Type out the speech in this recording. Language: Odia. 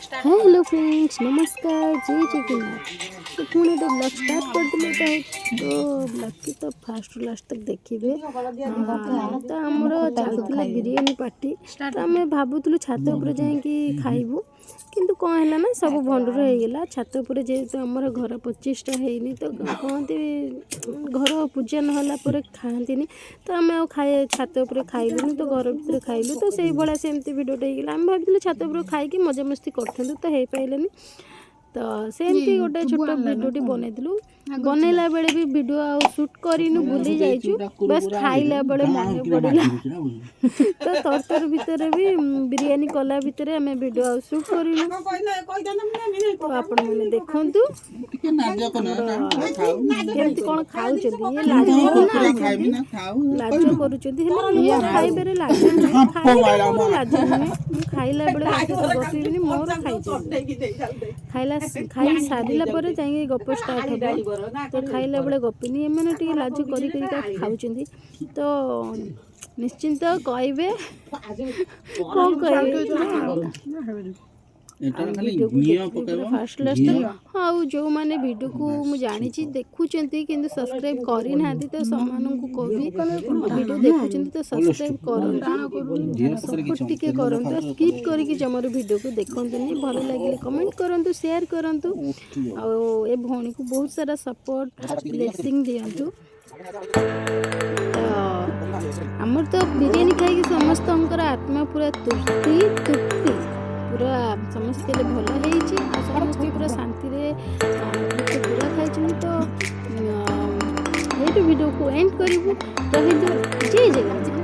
ହ୍ୟାଲୋ ଫ୍ରେଣ୍ଡସ୍, ନମସ୍କାର, ଜୟ ଜଗନ୍ନାଥ। ତ ପୁଣି ଗୋଟେ ବ୍ଲଗ୍ ଷ୍ଟାର୍ଟ କରିଦେଲି। ଏଇଟା ହେଉଛି ତ ବ୍ଲଗ୍ଟି, ତ ଫାଷ୍ଟରୁ ଲାଷ୍ଟ ତକ୍ ଦେଖିବେ। ତ ଆମର ଚାଲିଥିଲା ବିରିୟାନୀ ପାର୍ଟି। ତ ଆମେ ଭାବୁଥିଲୁ ଛାତ ଉପରେ ଯାଇକି ଖାଇବୁ, କିନ୍ତୁ କ'ଣ ହେଲା ନା ସବୁ ଭଣ୍ଡୁର ହେଇଗଲା। ଛାତ ଉପରେ ଯେହେତୁ ଆମର ଘର ପ୍ରତିଷ୍ଠା ହେଇନି, ତ କହନ୍ତି ଘର ପୂଜା ନହେଲା ପରେ ଖାଆନ୍ତିନି। ତ ଆମେ ଆଉ ଛାତ ଉପରେ ଖାଇଲୁନି, ତ ଘର ଭିତରେ ଖାଇଲୁ। ତ ସେଇଭଳିଆ ସେମିତି ଭିଡ଼ିଓଟା ହେଇଗଲା। ଆମେ ଭାବିଥିଲୁ ଛାତ ଉପରେ ଖାଇକି ମଜାମସ୍ତି କରିଥାନ୍ତୁ, ତ ହେଇପାରିଲାନି। ତ ସେମିତି ଗୋଟେ ଛୋଟ ଭିଡ଼ିଓଟି ବନେଇଥିଲୁ। ବନେଇଲା ବେଳେ ବି ଭିଡ଼ିଓ ଆଉ ସୁଟ୍ କରିନୁ, ଭୁଲି ଯାଇଛୁ। ବାସ୍ ଖାଇଲା ବେଳେ ମନେ ପଡ଼ିଲା। ତ ତରତର ଭିତରେ ବି ବିରିୟାନୀ କଲା ଭିତରେ ଆମେ ଭିଡ଼ିଓ ଆଉ ସୁଟ୍ କରିନୁ। ତ ଆପଣମାନେ ଦେଖନ୍ତୁ କେମିତି କ'ଣ ଖାଉଛନ୍ତି। ଇଏ ଲାଜ ଲାଜ କରୁଛନ୍ତି, ହେଲେ ମୁଁ ଖାଇବାରେ ଲାଜ ନୁହେଁ। ଖାଇବାରେ ମୋର ଲାଜ ନୁହେଁ। ମୁଁ ଖାଇଲା ବେଳେ କାହା ସହିତ ଗପିବିନି, ମୋର ଖାଇଚାଲିବି। ଖାଇ ସାରିଲା ପରେ ଯାଇକି ଗପ ଷ୍ଟାର୍ଟ ହେବ। ତ ଖାଇଲା ବେଳେ ଗପିନି। ଏମାନେ ଟିକେ ଲାଜ କରି କରିକା ଖାଉଛନ୍ତି। ତ ନିଶ୍ଚିନ୍ତ କହିବେ, କ'ଣ କହିବେ? ଭିଡ଼ିଓକୁ ଦେଖିବେ ପୁରା ଫାଷ୍ଟ ଲାଷ୍ଟ। ହଁ, ଆଉ ଯେଉଁମାନେ ଭିଡ଼ିଓକୁ ମୁଁ ଜାଣିଛି ଦେଖୁଛନ୍ତି କିନ୍ତୁ ସବସ୍କ୍ରାଇବ୍ କରିନାହାନ୍ତି, ତ ସେମାନଙ୍କୁ କହିବି, ଭିଡ଼ିଓ ଦେଖୁଛନ୍ତି ତ ସବସ୍କ୍ରାଇବ୍ କରନ୍ତୁ, ସପୋର୍ଟ ଟିକେ କରନ୍ତୁ। ସ୍କିପ୍ କରିକି ଜମାରୁ ଭିଡ଼ିଓକୁ ଦେଖନ୍ତୁନି। ଭଲ ଲାଗିଲେ କମେଣ୍ଟ କରନ୍ତୁ, ସେୟାର କରନ୍ତୁ ଆଉ ଏ ଭଉଣୀକୁ ବହୁତ ସାରା ସପୋର୍ଟ, ବ୍ଲେସିଂ ଦିଅନ୍ତୁ। ତ ଆମର ତ ବିରିୟାନୀ ଖାଇକି ସମସ୍ତଙ୍କର ଆତ୍ମା ପୁରା ତୃପ୍ତି ତୃପ୍ତି ପୁରା। ସମସ୍ତେ କହିଲେ ଭଲ ହେଇଛି ଆଉ ସମସ୍ତେ ପୁରା ଶାନ୍ତିରେ ପେଟ ପୁରା ଖାଇଛନ୍ତି। ତ ଏଇଠୁ ଭିଡ଼ିଓକୁ ଏଣ୍ଡ କରିବୁ। ରହିଲୁ, ଜୟ ଜଗନ୍ନାଥ।